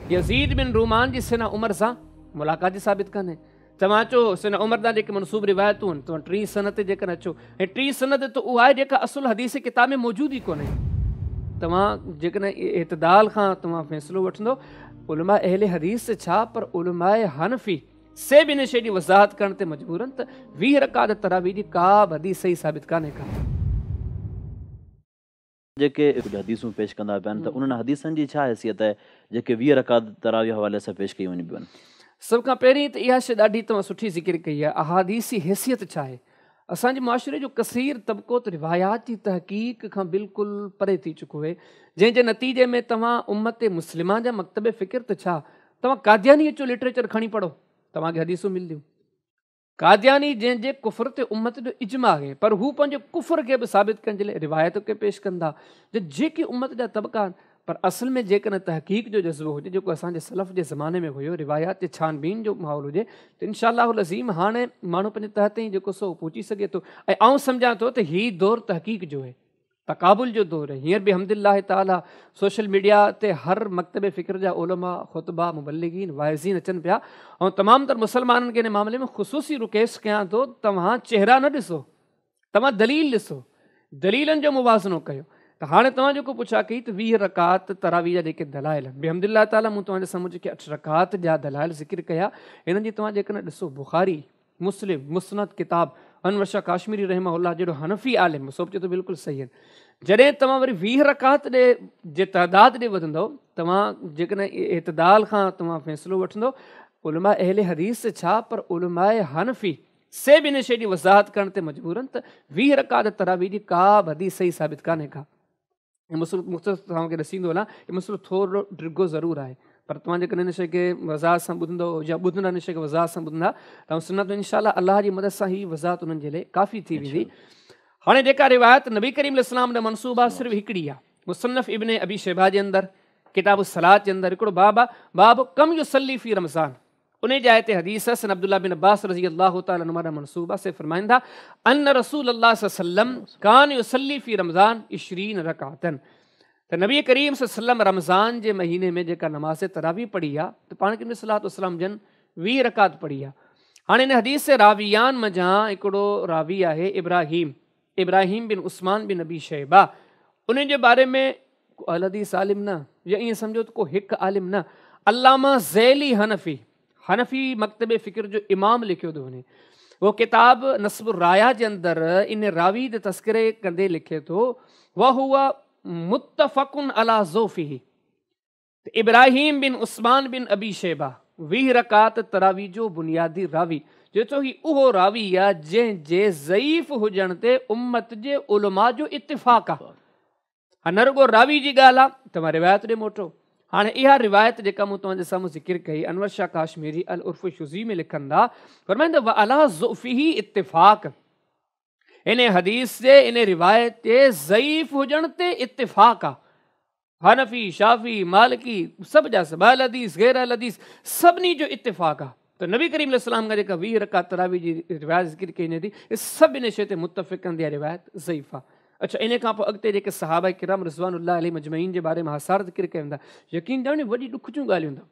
يزيد بن رومان جي سيدنا عمر سان ملاقات جي ثابت ڪانهي. توهان اچو سيدنا عمر ڏانهن جيڪي منسوب روايتون آهن، توهان ٽين سند تي جيڪڏهن اچو ۽ ٽين سند ته اها آهي جيڪا اصل حديث ڪتاب ۾ موجود ئي ڪونهي. توهان جيڪڏهن اعتدال کان توهان فيصلو وٺندو، علماء اهل حديث ته ڇا پر علماء حنفي سي به ان شيء جي وضاحت ڪرڻ تي مجبور آهن ته 20 رڪعت تراويح جي ڪا به حديث صحيح ثابت ڪانهي ڪا. جيڪي ڪجهه حديثون پيش ڪندا پيا آهن ته انهن حديثن جي ڇا حيثيت آهي جيڪي 20 رڪعت تراويح حوالي سان پيش ڪيون وڃبيون آهن. سڀ کان پهرين ته اها شيء ڏاڍي توهان سٺي ذڪر ڪئي آهي احاديث جي حيثيت ڇا آهي؟ اسان جي معاشري جو ڪثير طبقو ته روايات جي تحقيق کان بلڪل پري ٿي چڪو آهي جنهن جي نتيجي ۾ توهان امت مسلمه جا مڪتب فڪر ته ڇا توهان قاديانيت جو لٽريچر کڻي پڙهو توهان کي حديثون ملنديون. قادياني جنهن جي ڪفر تي امت جو اجماع آهي پر هو پنهنجي ڪفر کي به ثابت ڪرڻ جي لاء روايت کي پيش ڪن ٿا جو جيڪي امت جا طبقا آهن پر اصل ۾ جيڪڏهن تحقيق جو جذبو هجي جيڪو اسان جي سلف جي زماني ۾ هيو روايات جي ڇان بين جو ماحول هجي ته انشاء الله العظيم هاڻي ماڻهو پنهنجي تهه تائين جيڪو سو پهچي سگهي ٿو ۽ آئون سمجهان ٿو ته هي دور تحقيق جو آهي تقابل جو دور آهي. هينئر به حمدلله تعاليٰ سوشل ميڊيا تي هر مڪتب فڪر جا علماء، خطبا، مبلغين، واعظين اچن پيا. آئون تمام تر مسلمانن کي ان معاملي ۾ خصوصي رڪويسٽ ڪيان ٿو توهان چهرا نه ڏسو، توهان دليل ڏسو، دليلن جو موازنو ڪيو. ته هاڻي توهان جيڪو پڇا ڪئي ته 20 رڪعت تراويح جا جيڪي دلائل آهن، بحمدلله تعاليٰ مون توهان جي سامهون جيڪي 8 رڪعت جا دلائل ذڪر ڪيا، انهن جي توهان جيڪڏهن ڏسو بخاري، مسلم، مسند ڪتاب، انور شاهه ڪاشميري رحمه الله جهڙو حنفي عالم سو به چئي ٿو بلڪل صحيح آهن. جڏهن توهان وري 20 رڪعت ڏي جي تعداد ڏي وڌندؤ، توهان جيڪڏهن اعتدال کان توهان فيصلو وٺندؤ، علماء اهل حديث ته ڇا پر علماء حنفي سي به ان شيء جي وضاحت ڪرڻ تي مجبور آهن ته 20 رڪعت تراويح جي ڪا به حديث صحيح ثابت ڪانهي ڪا. هي مسئلو مختصر توهان کي ڏسيندو هلان هي مسئلو ٿورو ڊگهو ضرور آهي پر توهان جيڪڏهن هن شيء کي وضاحت سان ٻڌندو يا ٻڌندا هن شيء کي وضاحت سان ٻڌندا ته آئون سمجهان ٿو انشاء الله الله جي مدد سان هي وضاحت انهن جي لاء ڪافي ٿي ويندي. هاڻي جيڪا روايت نبي ڪريم عليه السلام ڏانهن منسوب آهي صرف هڪڙي آهي مصنف ابن ابي شيبه جي اندر ڪتاب الصلاة جي اندر هڪڙو باب آهي باب ڪم يصلي في رمضان انهيء جاء تي حديث سيدنا عبدالله بن عباس رضي الله تعالٰي عنهما ڏانهن منسوب آهي، سي فرمائن ٿا، ان رسول الله صلي الله عليه وسلم ڪان يصلي في رمضان عشرين رڪعة ته نبي ڪريم صلي الله عليه وسلم رمضان جي مهيني ۾ جيڪا نماز تراويح پڙهي آهي ته پاڻ ڪريم عليه الصلوة والسلام جن 20 رڪعت پڙهي آهي. هاڻي ان حديث جي راويان منجهان هڪڙو راوي آهي ابراهيم، ابراهيم بن عثمان بن ابي شيبه، انهي جي باري ۾ ڪو اهل حديث عالم نه يا ائين سمجهو ته ڪو هڪ عالم نه، علامه ذيلي حنفي، حنفي مڪتب فڪر جو امام لکيو ٿو وڃي. اهو ڪتاب نصب الرايه جي اندر ان راوي جي تذڪري ڪندي لکي ٿو، وهو متفق علي ضعفه، ته ابراهيم بن عثمان بن ابي شيبه 20 رڪعت تراويح جو بنيادي راوي، چئي ٿو هي اهو راوي آهي جنهن جي ضعيف هجڻ تي امت جي علماء جو اتفاق آهي. ها نه رڳو راوي جي ڳالهه آ، توهان روايت ڏي موٽو. هاڻي اها روايت جيڪا مون توهان جي سامهون ذڪر ڪئي، انور شاهه ڪاشميري العرف الشذي ۾ لکن ٿا، فرمائن ٿا، وعليٰ ضعفه اتفاق، ان حديث جي ان روايت جي ضعيف هجڻ تي اتفاق آ. حنفي، شافعي، مالڪي سڀ جا سڀ، اهل حديث، غير اهل حديث سڀني جو اتفاق آ ته نبي ڪريم عليه السلام کان جيڪا 20 رڪعت تراويح جي روايت ذڪر ڪئي وڃي ٿي، اهي سڀ ان شيء تي متفق آهن ته اها روايت ضعيف آ. اڇا انهيء کان پوء اڳتي جيڪي صحابه ڪرام رضوان الله عليهم اجمعين جي باري ۾ آثار ذڪر ڪيا ويندا، يقين ڄاڻو وڏي ڏک جون ڳالهيون اٿو.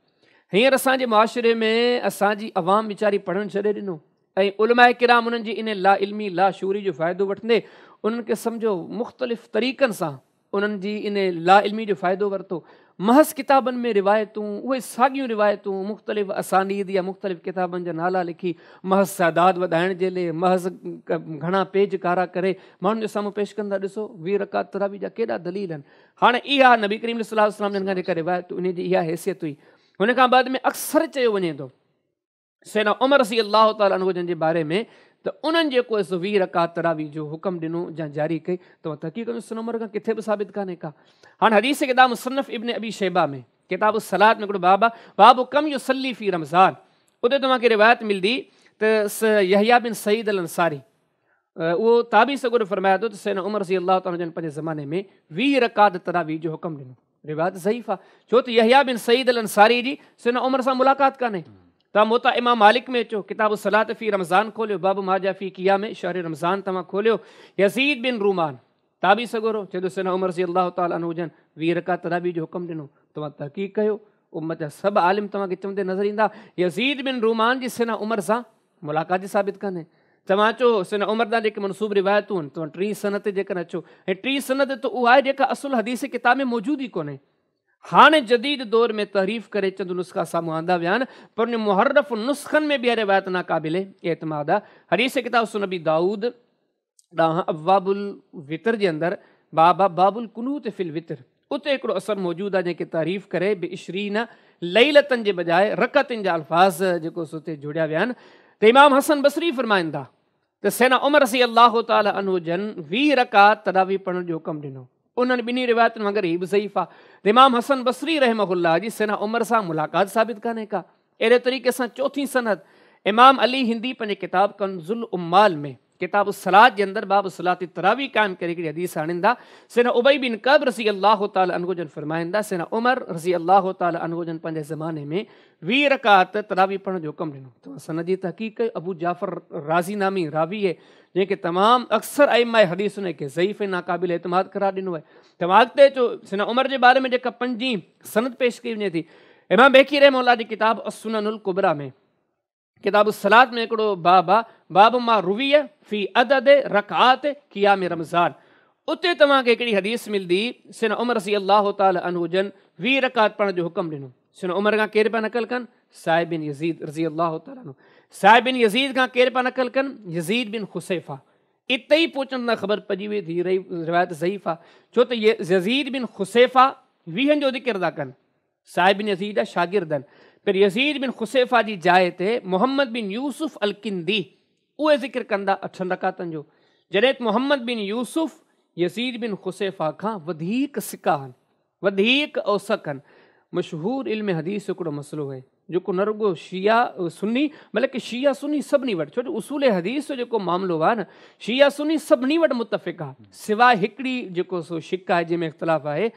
هينئر اسان جي معاشري ۾ اسان جي عوام ويچاري پڙهڻ ڇڏي ڏنو ۽ علماء ڪرام انهن جي انهي لا علمي لا شعوري جو فائدو وٺندي انهن کي سمجهو مختلف طريقن سان انهن جي ان لا علمي جو فائدو ورتو. محض ڪتابن ۾ روايتون، اهي ساڳيون روايتون مختلف اسانيد يا مختلف ڪتابن جا نالا لکي محض تعداد وڌائڻ جي لئي محض گهڻا پيج ڪارا ڪري ماڻهن جي سامهون پيش ڪندا ڏسو 20 رڪعت تراويح جا ڪيڏا دليل آهن. هاڻي اها نبي ڪريم صلي الله عليه وسلم جن کان جيڪا روايت انهي جي اها حيثيت هئي. هن کان بعد ۾ اڪثر چيو وڃي ٿو. سيدنا عمر رضي الله تعالٰي عنه جن جي باري ۾ ته انهن جيڪو سو 20 رڪعت تراويح جو حڪم ڏنو يا جاري ڪئي ته اها تحقيق ۾ سيدنا عمر کان ڪٿي به ثابت ڪانهي ڪا. هاڻ حديث ڪتاب مصنف ابن ابي شيبه ۾ ڪتاب الصلاة ۾ هڪڙو باب آهي باب ڪم يصلي في رمضان اتي توهان کي روايت ملندي ته يحيٰ بن سعيد الانصاري اهو تابعي سڳورو فرمائي ٿو ته سيدنا عمر رضي الله تعالٰي عنه جن پنهنجي زماني ۾ 20 رڪعت تراويح جو حڪم ڏنو. روايت ضعيف آ ڇو ته يحيٰ بن سعيد الانصاري جي سيدنا عمر سان ملاقات ڪانهي. توهان موطا امام مالڪ ۾ اچو ڪتاب الصلاة في رمضان کوليو باب ما جاء في قيام شهر رمضان توهان کوليو يزيد بن رومان تابعي سڳورو چئي ٿو سيدنا عمر رضي الله تعالٰي عنه جن 20 رڪعت تراويح جو حڪم ڏنو توهان تحقيق ڪيو امت جا سڀ عالم توهان کي چوندي نظر ايندا، يزيد بن رومان جي سيدنا عمر سان ملاقات جي ثابت ڪانهي. توهان اچو سيدنا عمر ڏانهن جيڪي منسوب روايتون آهن، توهان ٽين سند تي جيڪڏهن اچو، ۽ ٽين سند ته اها آهي جيڪا اصل حديث ڪتاب ۾ موجود ئي ڪونهي. هاڻي جديد دور ۾ تحريف ڪري چند نسخا سامهون آندا ويا آهن، پر ان محرف نسخن ۾ به اها روايت ناقابل اعتماد آهي. حديث ڪتاب سنن ابي دائود ڏانهن ابواب الوتر جي اندر باب آهي باب القنوت في الوتر، اتي هڪڙو اثر موجود آهي جنهن کي تحريف ڪري بعشرين ليلة جي بجاء رڪعتين جا الفاظ جيڪو سو اتي جوڙيا ويا آهن ته امام حسن بصري فرمائن ٿا ته سيدنا عمر رضي الله تعالٰي عنه جن 20 رڪعت تراويح پڙهڻ جو حڪم ڏنو. انهن ٻنهي روايتن وانگر هي به ضعيف آهي ته امام حسن بصري رحمه الله جي سيدنا عمر سان ملاقات ثابت ڪانهي ڪا. اهڙي طريقي سان چوٿين سند امام علي هندي پنهنجي ڪتاب ڪنز العمال ۾ ڪتاب الصلاة جي اندر باب صلاة التراويح قائم ڪري هڪڙي حديث آڻين ٿا. سيدنا ابي بن ڪعب رضي الله تعالٰي عنه جن فرمائن ٿا سيدنا عمر رضي الله تعالٰي عنه جن پنهنجي زماني ۾ 20 رڪعت تراويح پڙهڻ جو حڪم ڏنو. توهان سند جي تحقيق ڪيو، ابو جعفر رازي نامي راوي آهي جنهن کي تمام اڪثر ائمه حديث ان کي ضعيف ۽ ناقابل اعتماد قرار ڏنو آهي. توهان اڳتي اچو سيدنا عمر جي باري ۾ جيڪا پنجين سند پيش ڪئي وڃي ٿي امام بيهقي رحمه الله جي ڪتاب السنن الڪبريٰ ۾ ڪتاب الصلاة ۾ هڪڙو باب آ، باب ما روي في عدد رڪعات قيام رمضان، اتي توهان کي هڪڙي حديث ملندي، سيدنا عمر رضي الله تعالٰي عنه جن 20 رڪعات پڙهڻ جو حڪم ڏنو. سيدنا عمر کان ڪير پيا نقل ڪن؟ سائب بن يزيد رضي الله تعالٰي عنه. سائب بن يزيد کان ڪير پيا نقل ڪن؟ يزيد بن خصيفه. اتي ئي پهچڻ سان خبر پئجي وئي ته هي روايت ضعيف آ، ڇو ته يزيد بن خصيفه ويهن جو ذڪر ٿا ڪن. سائب بن يزيد جا شاگرد آهن، پر يزيد بن خصيفه جي جاء تي محمد بن يوسف الڪندي اهي ذڪر ڪندا اٺن رڪعتن جو، جڏهن ته محمد بن يوسف يزيد بن خصيفه کان وڌيڪ ثقه آهن، وڌيڪ اوثق آهن. مشهور علم حديث هڪڙو مسئلو آهي، جيڪو نه رڳو شيعه سني بلڪه شيعه سني سڀني وٽ، ڇو جو اصول حديث جو جيڪو معاملو آهي نه، شيعه سني سڀني وٽ متفق آهي، سواء هڪڙي جيڪو سو شق آهي جنهن ۾ اختلاف آهي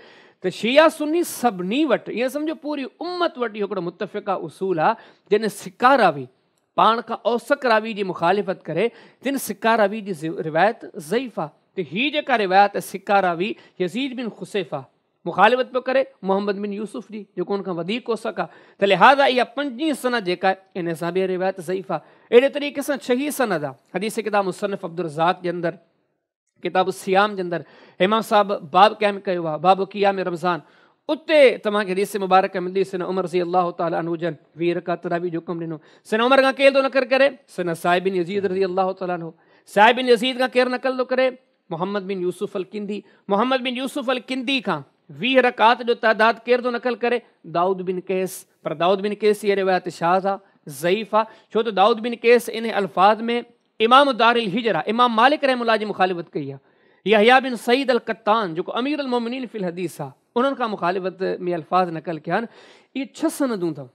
ته شيعه سني سڀني وٽ ائين سمجهو پوري امت وٽ اهو هڪڙو متفقه اصول آهي جڏهن ثقه راوي پاڻ کان اوثق راوي جي مخالفت ڪري تن ثقه راوي جي روايت ضعيف آهي ته هي جيڪا روايت ثقه راوي يزيد بن خصيفه مخالفت پيو ڪري محمد بن يوسف جي جيڪو ان کان وڌيڪ اوثق آهي ته لهٰذا اها پنجين سند جيڪا آهي ان سان به روايت ضعيف آهي. اهڙي طريقي سان ڇهين سند آهي حديث ڪتاب مصنف عبدالرزاق جي اندر ڪتاب الصيام جي اندر امام صاحب باب قائم ڪيو آهي باب قيام رمضان، اتي توهان کي حديث مبارڪ ملندي سيدنا عمر رضي الله تعالٰي عنه جن 20 رڪعت تراويح جو حڪم ڏنو. سيدنا عمر کان ڪير ٿو نقل ڪري؟ سيدنا سائب بن يزيد رضي الله تعالٰي عنه. سائب بن يزيد کان ڪير نقل ٿو ڪري؟ محمد بن يوسف الڪندي. محمد بن يوسف الڪندي کان 20 رڪعت جو تعداد ڪير ٿو نقل ڪري؟ دائود بن قيس. پر دائود بن قيس جي روايت شاذ آهي، ضعيف آهي، ڇو ته دائود بن قيس انهي الفاظ ۾ امام دار الهجره امام مالڪ رحمه الله جي مخالفت ڪئي آهي. يحيٰ بن سعيد القطان جيڪو امير المومنين في الحديث آهي انهن کان مخالفت ۾ الفاظ نقل ڪيا آهن. اهي ڇهه سندون اٿو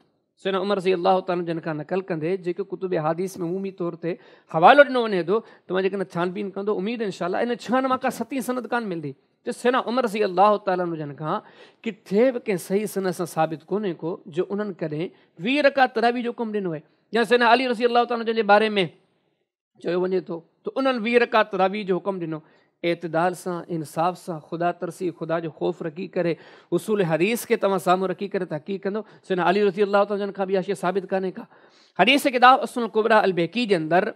سيدنا عمر رضي الله تعالٰي جن کان نقل ڪندي جيڪي ڪتب احاديث ۾ عمومي طور تي حوالو ڏنو وڃي ٿو توهان جيڪڏهن ڇان بين ڪندو اميد انشاء الله ان ڇهن مان ڪا ستين سند ڪانه ملندي ته سيدنا عمر رضي الله تعالٰي جن کان ڪٿي به ڪنهن صحيح سند سان ثابت ڪونهي ڪو جو انهن ڪڏهن 20 رڪعت تراويح جو حڪم ڏنو آهي يا سيدنا علي رضي الله تعالٰي جن جي باري ۾ چيو وڃي ٿو ته انهن 20 رڪعت تراويح جو حڪم ڏنو. اعتدال سان، انصاف سان، خدا ترسي، خدا جو خوف رکي ڪري، اصول حديث کي توهان سامهون رکي ڪري تحقيق ڪندو، سيدنا علي رضي الله تعالٰي جن کان به اها شيء ثابت ڪانهي ڪا. حديث ڪتاب السنن الڪبريٰ البيهقي جي اندر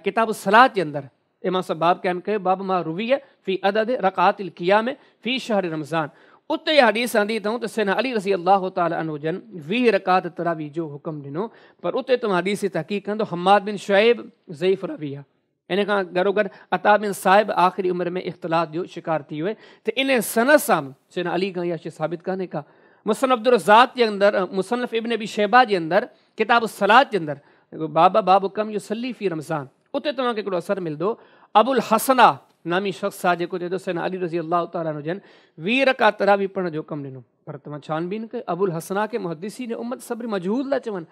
ڪتاب الصلاة جي اندر امام صاحب باب قائم ڪيو باب ما روي في عدد رڪعات القيام في شهر رمضان اتي اها حديث آندي اٿئون ته سيدنا علي رضي الله تعالٰي عنه جن 20 رڪعت تراويح جو حڪم ڏنو پر اتي توهان حديث جي تحقيق ڪندو حماد بن شعيب ضعيف راوي آهي ان کان گڏوگڏ عطا بن صائب آخري عمر ۾ اختلاط جو شڪار ٿي ويو ته ان سند سان سيدنا علي کان اها شيء ثابت ڪانهي ڪا. مصنف عبدالرزاق جي اندر مصنف ابن ابي شيبه جي اندر ڪتاب الصلاة جي اندر باب باب ڪم يصلي في رمضان اتي توهان کي هڪڙو اثر ملندو ابو الحسنه نامي شخص آهي جيڪو چئي ٿو سيدنا علي رضي الله تعالٰي عنه جن 20 رڪعت تراويح پڙهڻ جو حڪم ڏنو پر توهان ڇان بين ڪيو ابو الحسنه کي محدثين امت سڀ مجهول ٿا چون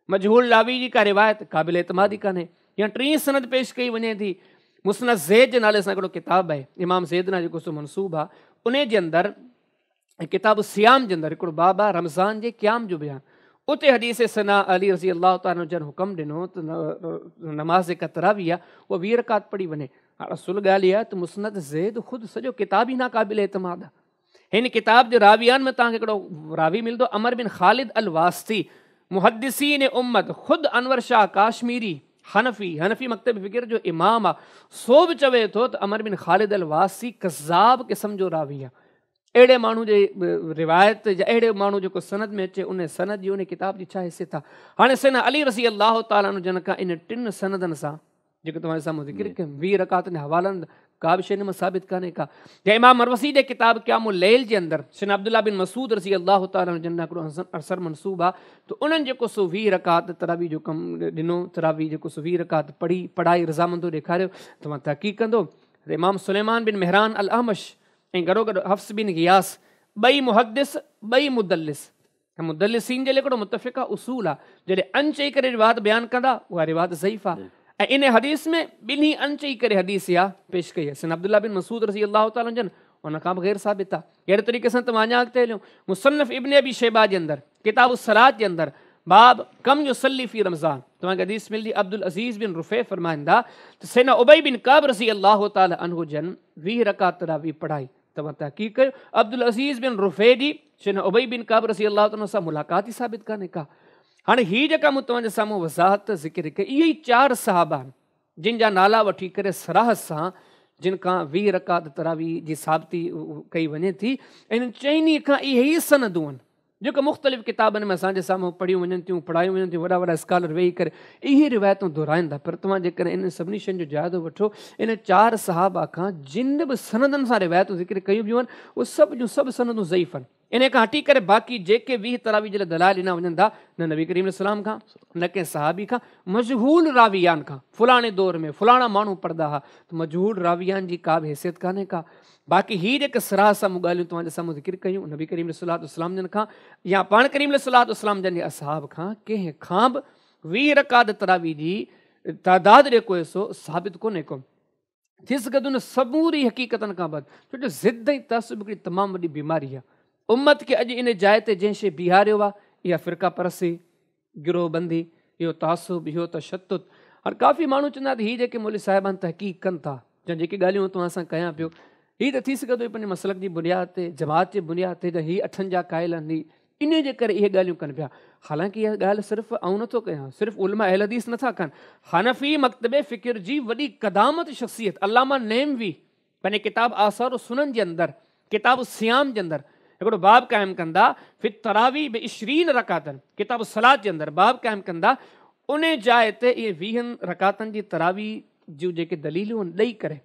مجهول راوي جي ڪا روايت قابل اعتماد ئي ڪانهي يا ٽين سند پيش ڪئي وڃي ٿي مسند زيد جي نالي سان هڪڙو ڪتاب آهي امام زيد نا جيڪو سو منسوب آهي ان جي اندر ۽ ڪتاب الصيام جي اندر هڪڙو باب آهي رمضان جي قيام جو بيان اتي حديث سيدنا علي رضي الله تعالٰي عنه جن حڪم ڏنو ته نماز جيڪا تراويح آهي اها 20 رڪعت پڙهي وڃي. هاڻ اصل ڳالهه اها آهي ته مسند زيد خود سڄو ڪتاب ئي ناقابل اعتماد آهي. هن ڪتاب جي راويان ۾ توهان کي هڪڙو راوي ملندو عمرو بن خالد الواسطي، محدثين امت، خود انور شاهه ڪاشميري، حنفي، حنفي مڪتب فڪر جو امام آ، سو به چوي ٿو ته عمرو بن خالد الواسطي ڪذاب قسم جو راوي آ. اهڙي ماڻهو جي روايت يا اهڙي ماڻهو جيڪو سند ۾ اچي ان سند جي ان ڪتاب جي ڇا حيثيت آ؟ هاڻي سيدنا علي رضي الله تعالٰي عنه جن کان ان ٽن سندن سان جيڪو توهان جي سامهون ذڪر ڪيم 20 رڪعتن جي حوالن ڪا به شيء ان مان ثابت ڪانهي ڪا. يا امام مروزي جي ڪتاب قيام الليل جي اندر سيدنا عبدالله بن مسعود رضي الله تعالٰي عنه جن ڏانهن هڪڙو اثر منسوب آ ته انهن جيڪو سو 20 رڪعت تراويح جو ڪم ڏنو، تراويح جيڪو سو 20 رڪعت پڙهي پڙهائي رضامندو ڏيکاريو. توهان تحقيق ڪندو ته امام سليمان بن مهران الاعمش ۽ گڏوگڏ حفص بن غياث ٻئي محدث ٻئي مدلس ۽ مدلسين جي لاء هڪڙو متفقه اصول آهي جڏهن عن چئي ڪري روايت بيان ڪندا اها روايت ضعيف آهي ۽ ان حديث ۾ ٻنهي عن چئي ڪري حديث اها پيش ڪئي آهي سيدنا عبدالله بن مسعود رضي الله تعالٰي عنه جن ان کان به غير ثابت آهي. اهڙي طريقي سان توهان اڃا اڳتي هليو مصنف ابن ابي شيبه جي اندر ڪتاب الصلاة جي اندر باب ڪم يصلي في رمضان توهان کي حديث ملندي عبدالعزيز بن رفيع فرمائن ٿا ته سيدنا ابي بن ڪعب رضي الله تعالٰي عنه جن 20 رڪعت تراويح پڙهائي. توهان تحقيق ڪيو عبدالعزيز بن رفيع جي سيدنا ابي بن ڪعب رضي الله تعالٰي عنه سان ملاقات ئي ثابت ڪانهي ڪا. هاڻي هي جيڪا مون توهان جي سامهون وضاحت ذڪر ڪئي اهي ئي چار صحابه آهن جن جا نالا وٺي ڪري صراحت سان جن کان 20 رڪعت تراويح جي ثابتي ڪئي وڃي ٿي انهن چئني کان اهي ئي سندون آهن جيڪو مختلف ڪتابن ۾ اسان جي سامهون پڙهيون وڃن ٿيون، پڙهايون وڃن ٿيون، وڏا وڏا اسڪالر ويهي ڪري اهي روايتون دهرائين ٿا، پر توهان جيڪڏهن انهن سڀني شين جو جائزو وٺو، انهن چار صحابه کان جن به سندن سان روايتون ذڪر ڪيون ويون آهن، اهي سڀ جون سڀ سندون ضعيف آهن. انهيء کان هٽي ڪري باقي جيڪي 20 تراويح جي لاء دلائل ڏنا وڃن ٿا، نه نبي ڪريم عليه السلام کان، نه ڪنهن صحابي کان، مجهول راويان کان، فلاڻي دور ۾ فلاڻا ماڻهو پڙهندا ها، ته مجهول راويان جي ڪا به حيثيت ڪانهي ڪا. باقي هي جيڪي صراحت سان مون ڳالهيون توهان جي سامهون ذڪر ڪيون نبي ڪريم عليه الصلوة والسلام جن کان يا پاڻ ڪريم عليه الصلوة والسلام جن جي اصحاب کان ڪنهن کان به 20 رڪعت تراويح جي تعداد جيڪو آهي سو ثابت ڪونهي ڪو. ٿي سگهي ٿو ان سموري حقيقتن کان بعد ڇو جو ضد ۽ تعصب هڪڙي تمام وڏي بيماري آهي. امت کي اڄ ان جاء تي جنهن شيء بيهاريو آهي اها فرقه پرستي، گروه بندي، اهو تعصب، اهو تشدد. هاڻ ڪافي ماڻهو چوندا ته هي جيڪي مولوي صاحبان تحقيق ڪن ٿا يا جيڪي ڳالهيون توهان سان ڪيان پيو هي ته ٿي سگهي ٿو پنهنجي مسلڪ جي بنياد تي، جماعت جي بنياد تي جا هي اٺن جا قائل آهن هي انهي جي ڪري اهي ڳالهيون ڪن پيا. حالانڪه اها ڳالهه صرف آئون نٿو ڪيان، صرف علماء اهل حديث نٿا ڪن. حنفي مڪتب فڪر جي وڏي قدامت شخصيت علامه نيموي پنهنجي ڪتاب آثار السنن جي اندر ڪتاب الصيام جي اندر هڪڙو باب قائم ڪندا في التراويح بعشرين رڪعتن ڪتاب الصلاة جي اندر باب قائم ڪندا ان جاء تي اهي ويهن رڪعتن جي تراويح جون جيڪي دليلون ڏئي ڪري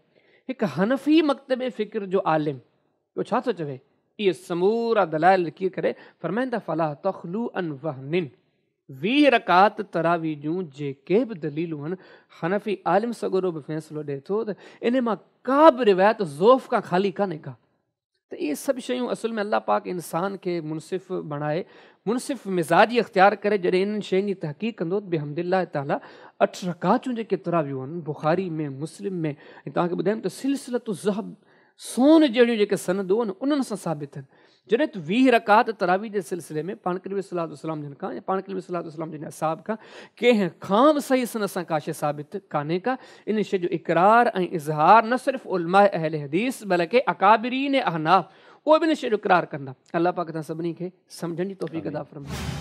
هڪ حنفي مڪتب فڪر جو عالم اهو ڇا ٿو چوي اهي سمورا دلائل لکي ڪري فرمائن ٿا فلا تخلو عن وهن 20 رڪعت تراويح جون جيڪي به دليلون آهن، حنفي عالم سڳورو به فيصلو ڏئي ٿو ته انهي مان ڪا به روايت ضعف کان خالي ڪانهي ڪا. ته اهي سڀ شيون اصل ۾ الله پاڪ انسان کي منصف بڻائي، منصف مزاجي اختيار ڪري جڏهن انهن شين جي تحقيق ڪندو ته بحمد الله تعاليٰ اٺ رڪعت جون جيڪي تراويحون آهن بخاري ۾ مسلم ۾ ۽ توهان کي ٻڌايم ته سلسلة الذهب سون جهڙيون جيڪي سندون آهن انهن سان ثابت آهن. جڏهن ته 20 رڪعت تراويح جي سلسلي ۾ پاڻ ڪريم صلي الله عليه وسلم جن کان يا پاڻ ڪريم صلي الله عليه وسلم جن جي اصحاب کان ڪنهن کان به صحيح سند سان ڪا شيء ثابت ڪانهي ڪا. ان شيء جو اقرار ۽ اظهار نه صرف علماء اهل حديث بلڪه اڪابرين احناف اهي به ان شيء جو اقرار ڪندا. الله پاڪ اسان سڀني کي سمجهڻ جي توفيق عطا فرمائي.